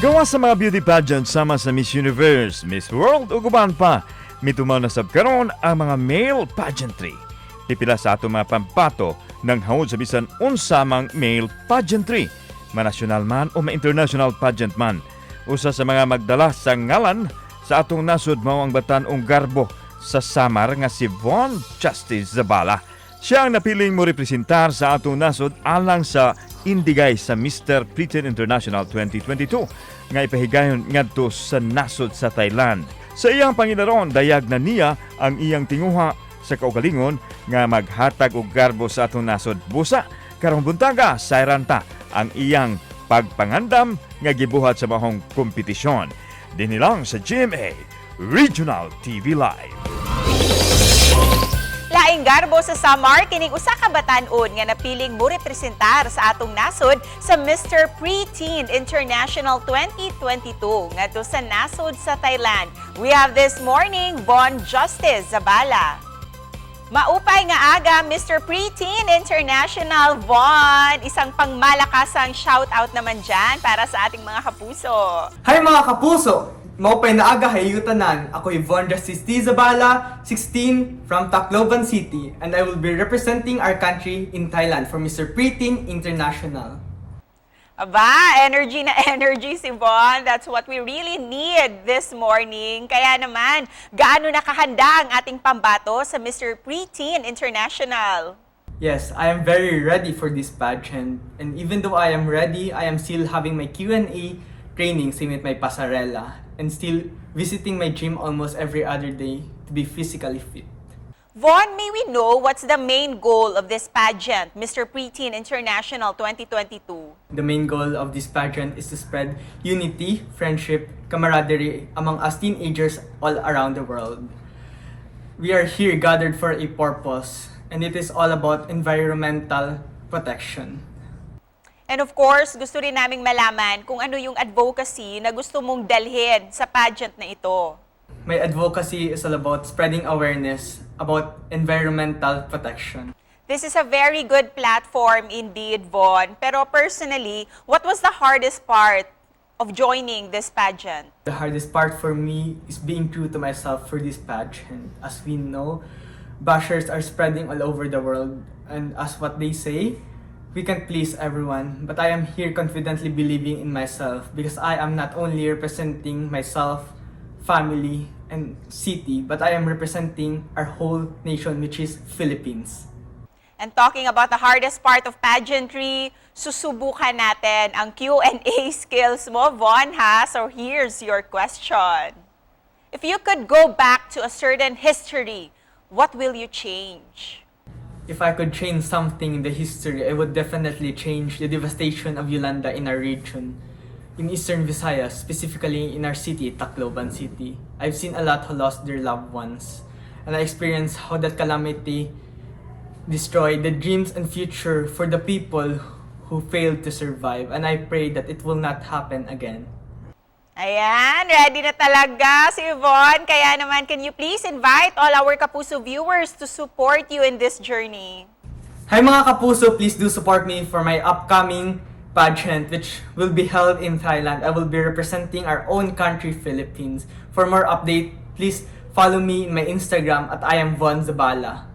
Gawas sa mga beauty pageant sama sa Miss Universe, Miss World ug uban pa, mituman na sab karon ang mga male pageantry. Pipila sa ato mga pambato nanghaod sa bisan unsa mang male pageantry, ma-national man o ma-international pageant man. Usa sa mga magdala sa ngalan sa atong nasod mao ang batan-ong garbo sa Samar nga si Von Justice Zabala. Siya ang napiling mo representar sa atong nasod alang sa indigay sa Mr. Preteen International 2022 nga ipahigayon ngadto sa nasod sa Thailand. Sa iyang pangilaron, dayag na niya ang iyang tinguha sa kaugalingon nga maghatag og garbo sa atong nasod. Busa, karong buntaga, sayran ta ang iyang pagpangandam nga gibuhat sa maong kompetisyon. Dinhi lang sa GMA Regional TV Live. Laing garbo sa Samar kining usa ka batan-on nga napiling mo representar sa atong nasod sa Mr. Preteen International 2022 ngadto sa nasod sa Thailand. We have this morning Von Justice Zabala. Maupay nga aga, Mr. Preteen International Von. Isang pangmalakasang shout-out naman dyan para sa ating mga kapuso. Hi, mga kapuso! Maupay na aga hayu tanan. Ako Von Justice T. Zabala, 16, from Tacloban City, and I will be representing our country in Thailand for Mr. Preteen International. Aba, energy na energy si Von. That's what we really need this morning. Kaya naman, gaano nakahanda ang ating pambato sa Mr. Preteen International? Yes, I am very ready for this pageant. And even though I am ready, I am still having my Q&A training, same with my pasarela, and still visiting my gym almost every other day to be physically fit. Von, may we know what's the main goal of this pageant, Mr. Preteen International 2022? The main goal of this pageant is to spread unity, friendship, camaraderie among us teenagers all around the world. We are here gathered for a purpose, and it is all about environmental protection. And of course, gusto rin naming malaman kung ano yung advocacy na gusto mong dalhin sa pageant na ito. My advocacy is all about spreading awareness about environmental protection. This is a very good platform indeed, Von. Pero personally, what was the hardest part of joining this pageant? The hardest part for me is being true to myself for this pageant. As we know, bashers are spreading all over the world, and as what they say, we can't please everyone. But I am here confidently believing in myself because I am not only representing myself, family, and city, but I am representing our whole nation, which is Philippines. And talking about the hardest part of pageantry, susubukan natin ang Q&A skills mo, Von, ha? So here's your question. If you could go back to a certain history, what will you change? If I could change something in the history, I would definitely change the devastation of Yolanda in our region. In Eastern Visayas, specifically in our city, Tacloban City. I've seen a lot who lost their loved ones. And I experienced how that calamity destroyed the dreams and future for the people who failed to survive. And I pray that it will not happen again. Ayan, ready na talaga si Von. Kaya naman, can you please invite all our Kapuso viewers to support you in this journey? Hi, mga kapuso, please do support me for my upcoming pageant, which will be held in Thailand. I will be representing our own country, Philippines. For more update, please follow me in my Instagram at I am Von Zabala.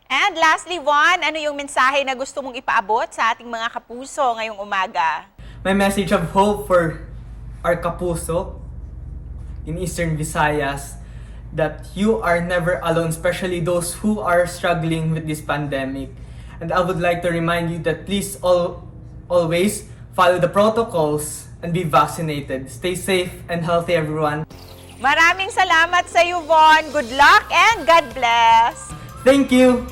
And lastly, Von, ano yung mensahe na gusto mong ipaabot sa ating mga kapuso ngayong umaga? My message of hope for our kapuso in Eastern Visayas, that you are never alone, especially those who are struggling with this pandemic. And I would like to remind you that please all always follow the protocols and be vaccinated. Stay safe and healthy, everyone. Maraming salamat sa iyo, Von. Good luck and God bless. Thank you.